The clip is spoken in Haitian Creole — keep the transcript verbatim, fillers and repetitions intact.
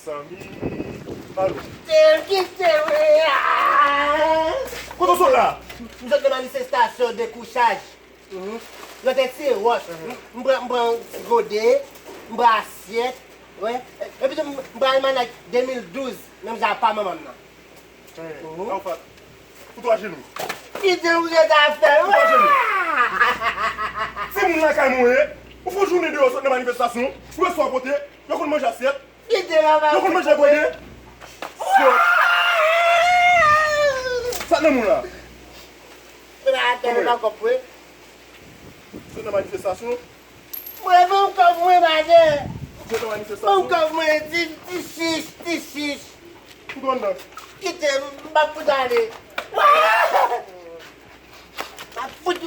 Zanmi. Alo. Kite m, kite m. Ah! Kote w sot la? M sot nan manifestasyon dekouchaj. Mhm. Yo te tire wòch. Mhm. M, m pran, m pran gode, m pran asyèt. Wè. Epi tou, m, m pran almanak de mil douz, menm jan pa manman m nan. Mhm. Sa w fè? Ou twa jenou. Kite m ret afè m. Ou twa jenou. Se moun lakay mwen ye. Ou fè jounen deyò sot nan manifestasyon. Ou wè sa w pote. Yo konn manje asyèt. Kite m. Yo konn manje gode. Sòt. Sa nan moun la. Se pa atè, se pa kòb vre. Se nan manifestasyon. Mwen, ban m kòb mwen, madan. Se nan manifestasyon. Ban m kòb mwen, ti, ti chich, ti chich. Tout anndan. Kite m, m ap fout ale. M ap fout,